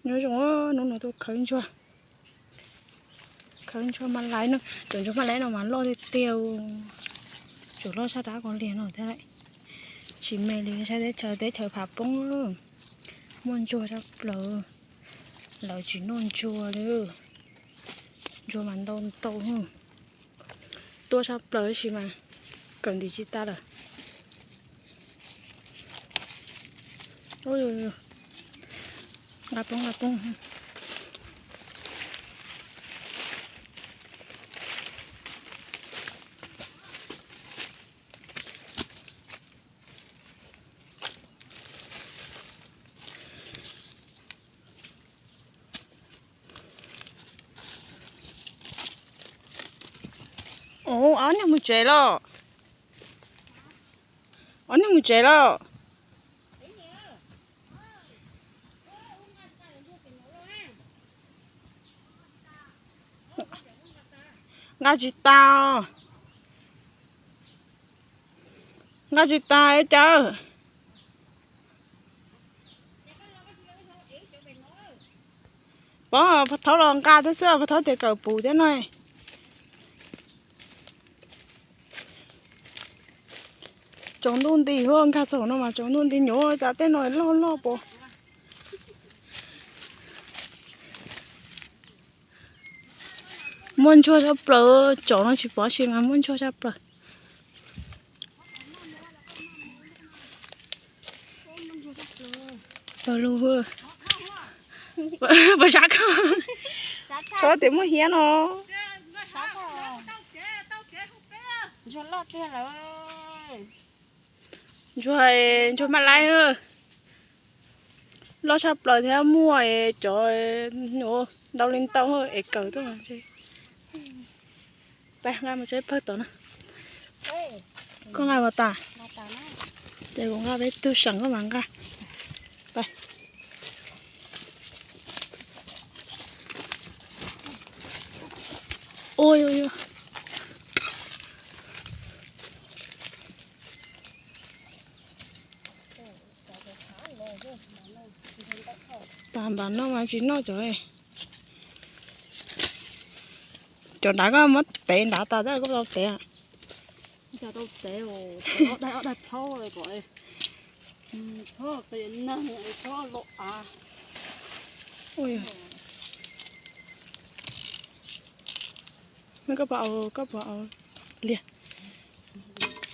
Nyob zoo, hnub no tuaj khawb ntsuag, khawb ntsuag Mab Laib no, cov ntsuag Mab Laib no mas loj tiag tiag, tsuas loj sab dab Kos Lias no thiab lawm. Tsis me li, saib teb chaws, teb chaws phav poob, muaj ntsuag tshaj plaws, lawv tsis noj ntsuag li. Ntsuag mas ntau ntau, tuaj tshaj plaws tab sis mas kawm ntim tsis tas lawm. Nqa poob, nqa poob. Ua, ob niag mus tsev lawm. Ob niag mus tsev lawm. Nqa tsis tas. Nqa tsis tas caw. Pov, Pov Thaub los nqa thiab xwb, Pov Thaub tias kawm puv thiab no. Tsaus ntuj nti, nkag txog no mas tsaus ntuj nti, nyuam cas tej no loj loj puas. Muaj ntsuag tshaj plaws, tsom no tsis pov sis mas muaj ntsuag tshaj plaws. Pawg lug, pawg sab koj, txhob tias muaj hiab no. Ntsuag, ntsuag Mab Laib loj tshaj plaws thiab muaj cov ntau li ntau es kawm tuaj. Peb nqa mus tso pawg tom no. Koj nqa puas tas? Ces kuv nqa peb tug seem koj mas nqa. Ua, tas nram no mas tsis noj cov. Cov nrad koj muab tev nrad tas tab koj tau tev. Tau tev, daig ob daig plaub kom txhob qia neeg, txhob loj av. Koj puas, koj puas liag?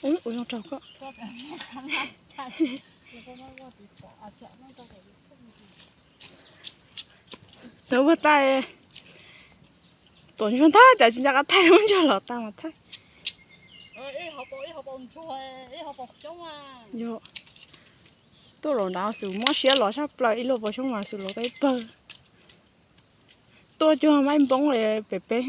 Ua zoo rau koj. Tau puag ta, pom ntsuag ntag cas tsis nco qab thaij, muab ntsuag los tas mas thaij. Yog, tuaj los nrad xus mob siab los sab plaws, ib luag pos xyoob mas xus los tau ib pawg. Tuaj cuag maib npoob li pem peb.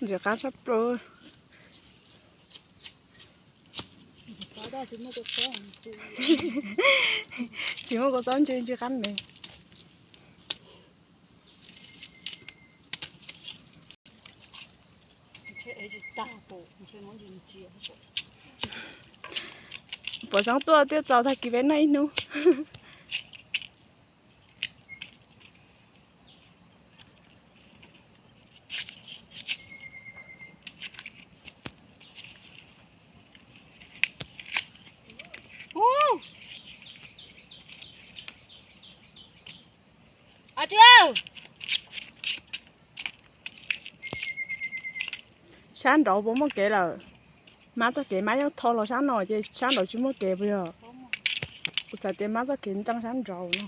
Ntxim qab tshaj plaws. Tsis muaj kua txob ntse ntsis qab me. Puas xoob tuaj thiaj txaus tag kis peb noj ib hnub. Sab nraud puas muaj kev lawm? Mab txoj kev, mab yeej tho los sab no ces sab nraud tsis muaj kev puas yog? Kuv xav tias mab txoj kev ntxeev sab nraud no.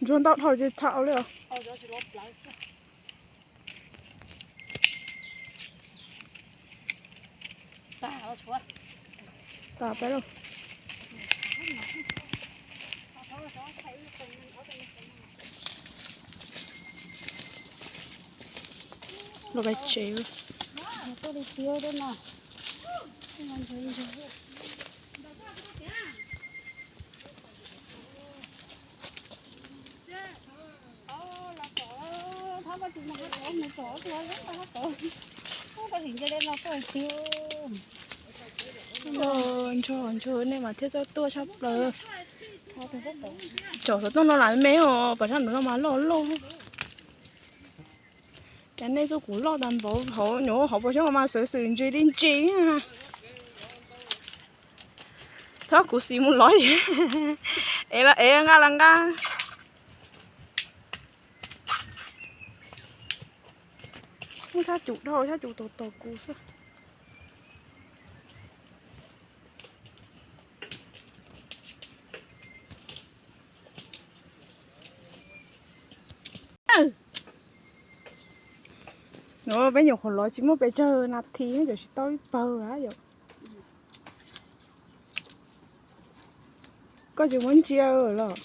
Ntsuag ntau dhau ces tham li os. Tas peb lauj. Los peb tsev. Ntsuag ntsuag nej mas thiaj txawj tuaj tshaj plaws. Cov xov tooj no lam me os, pom sab nraud no mas loj loj. Cas nej txuj kuv loj tas npaum hauv nyuam hauv paus xyoob mas xwm xwm ntsis li ntsis. Txhob kuv xis mus lov es los ev nqa los nqa. Muaj sab cum dhau sab cum tos tos kuv xwb. Peb nyuam qhuav lov tsis muaj pes tsawg nas this cov tsis tau ib pawg a yom. Koj tsis muab ntsia los.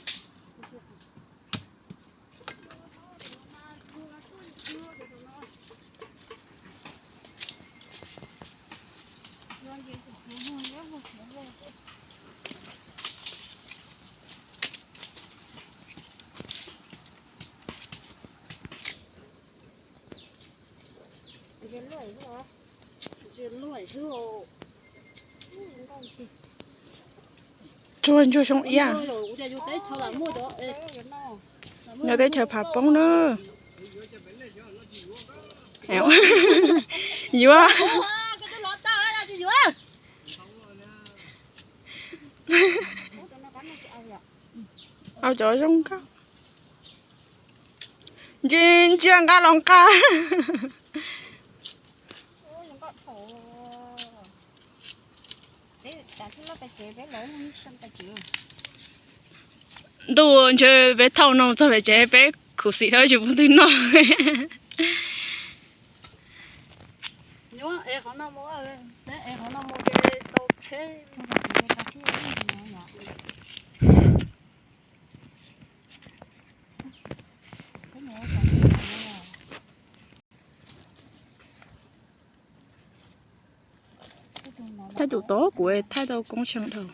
Tsuag ntsuag xyoo iab. Nyob teb chaws Phav Poob na. Yuav. Au cov zoo nkauj. Ntsia, ntsia nqa los nqa. Ntuj, ntshe peb thaum no txog pem tsev peb khuv xim dhau tsis pub twg noj. Thaj cum tod kuv thaij tau koob xyoo dhau.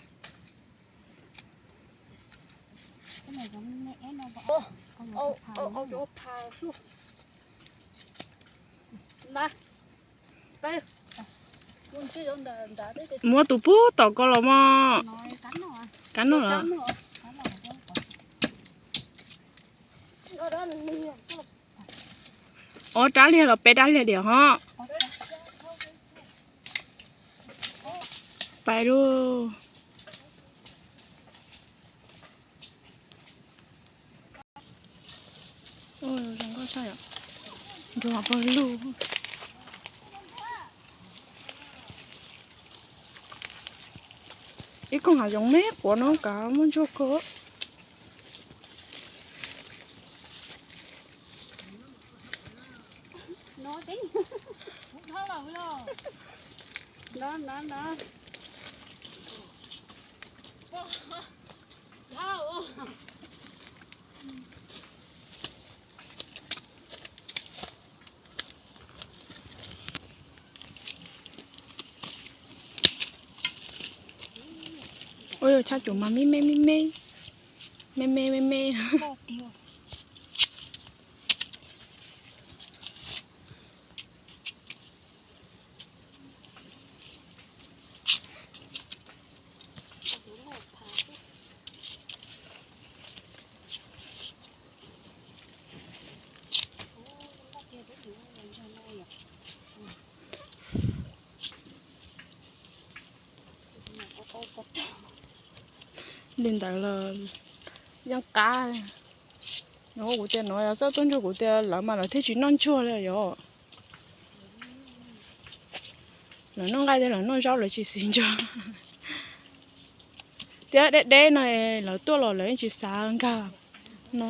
Muab tus pub tom ko los mog. Kab noj los. Ob rab liag los peb rab liag diam ho. Pais lauj. Zoo nkauj tshaj yom. Ntsuag pawg lug. Ib koog hav zoov me quav no kav muaj ntsuag kawg. Ua yog tshaj cum mas me me me me, me me me me. Li ntawd los yeej qab. Kuv tias no yog txawj tuaj ntsuag kuv tias lawv mas lawv thiaj tsis noj ntsuag li yom. Lawv noj nqaij thiab lawv noj zaub lawv tsis xis ntsuag. Thiab deb deb no lawv tuaj los lawv yeej tsis xav nkag no.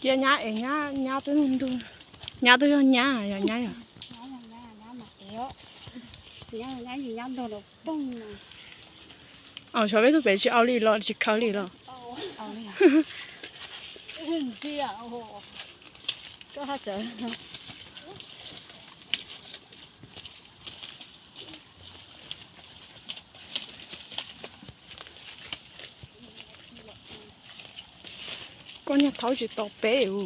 Cia nyab es nyab, nyab twb ntug, nyab twb yog nyab, yog nyab yog. Os, xyov peb tug pem tsis au li los tsis khaws li los. Koj haj tseem Poj niag thaub tsis tau peb u.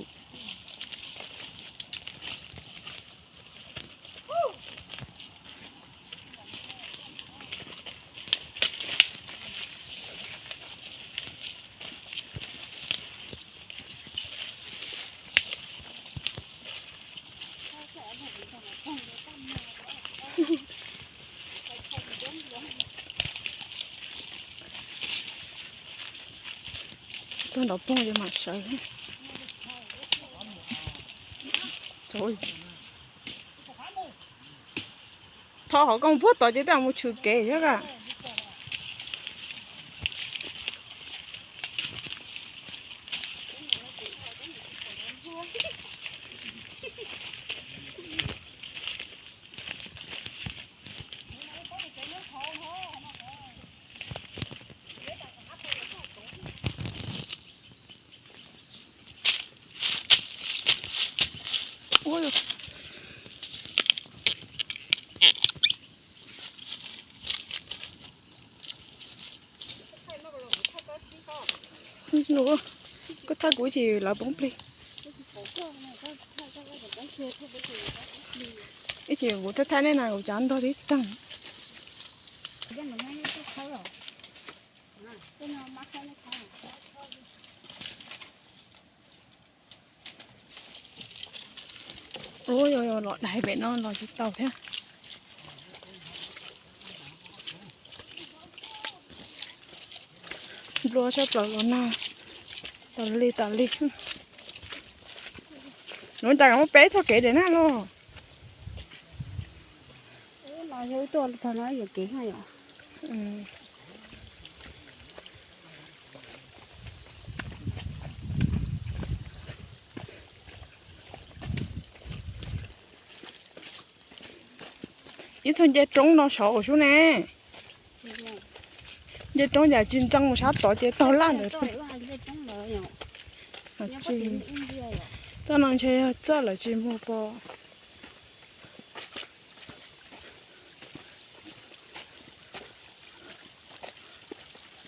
Tuaj nrov poog ces mam sawv. Tho hov koj mus puag tod ces tej zaum mus tshwm kev thiab a. Koj thaj kuv ces lawv poob plig. Ib chim kuv thaj thaj nej na kuv cov ntog tib teeg. Ub, yog los dai pem no los tsis tau thiab. Nplua tshaj plaws los nag tas li tas li. Nuv cas muab peb txoj kev daim nag los. Ib txog nce roob no saud sub ne. Nce roob yam tsis ntxeev mus sab tod ces taug laj ntawd. Txoj no ntshe yog txoj lawv tsis muag pom.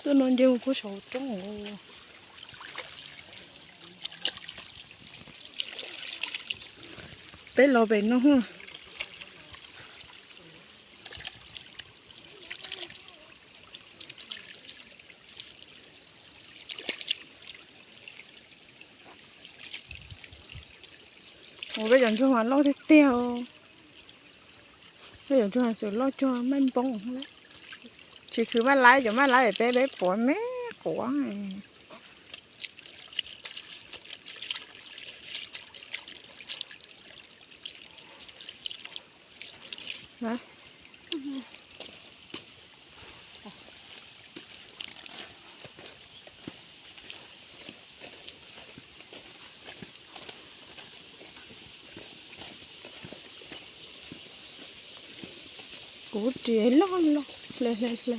Txoj no nce mus puag saum roob. Peb los pem no. Ua peb cov ntsuag mas loj tiag tiag. Peb cov ntsuag xwm loj cuag maj npoob. Tsis khwv maj laib, cov maj laib peb peb puav me quav. Kuv riam loj loj hle hle hle.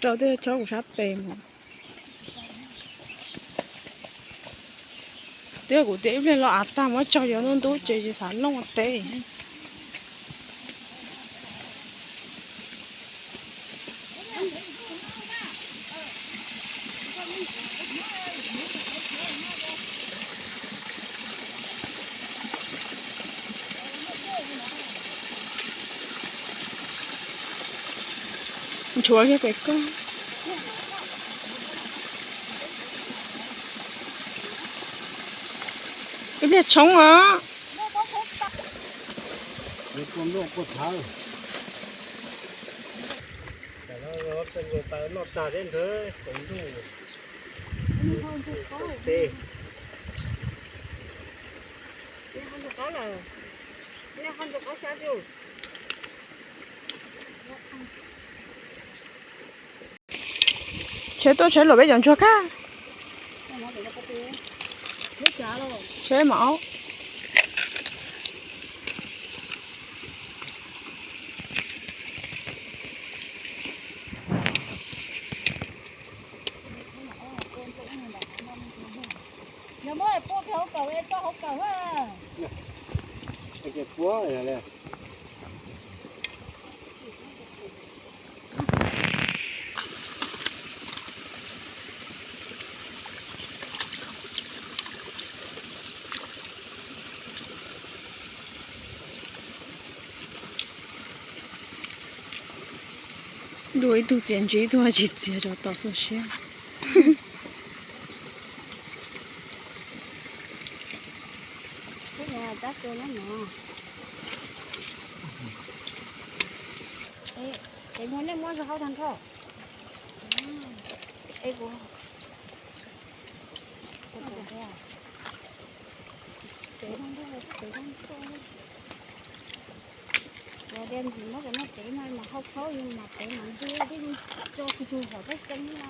Rau tej chob kuv sab tes mas. Twb yog kuv tias ib pliag los av tag muab tsaug yov ntub ntub ces tsis xav looj teb. Nchuav kiag pem koj. Ib pliag tshoob os. Tsheb tuaj tsheb los peb cov ntsuag kaj. Tsheb mas aub. Yog muab pua kiag hauv kawm, tso hauv kawm. Pua li. Dua ib tug txiav ntses, ib tug tsis txiav, rau tom xo siab. Es muab nej muab zog hauv tag nrho. Es kuv Ua tias ntxim muab cov no tev no mas hau khaub, yus mam tev mas ntug, twb tso tug tug hom peb xeeb na.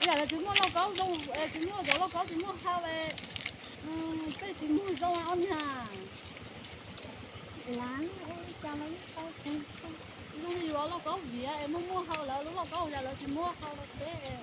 Yam lawv tsis muaj lauj kaub zoo, tsis muaj cov lauj kaub tsis muaj hau, peb tsis muaj zoo ob niag. Zoo li yus lauj kaub viav es muaj muaj hau, lawv lub lauj kaub yam lawv tsis muaj hau rau peb.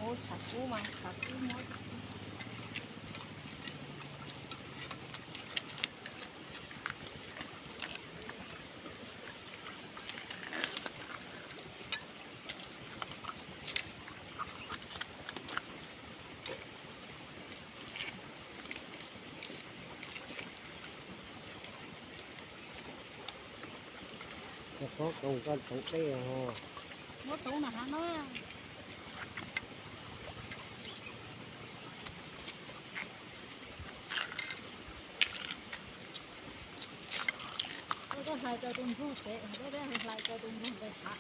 Ua tshav kub mas tshav kub muab. Qhov koom koj toov dej ho. Muab toov na hav no. Koj hlais rau tus ntug pem, koj hlais rau tus ntug pem hav.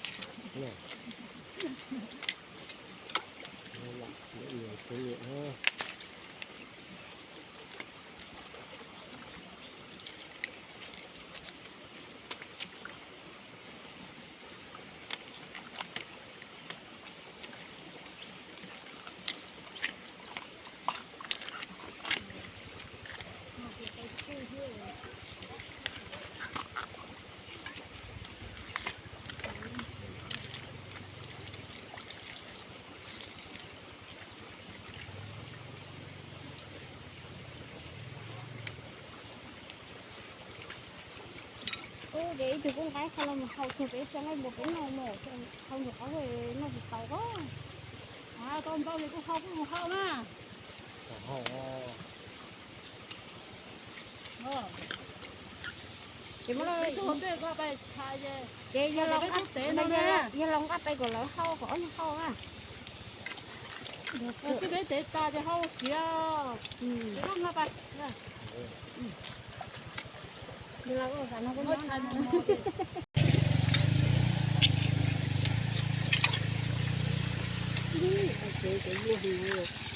Ub, ces ib tug kuj nqa qhov no mus hau txog peb txog nqaij npua peb noj mus, hau ntug qhov noj tsis tau ko. Tau ntau ces kuj hau kuj mus hau na. Ces muab, ces yog los nqa pais kom lawv hau, kom ob niag hau na. Twb peb tev tas ces hau siav. Ces cov yuag heev.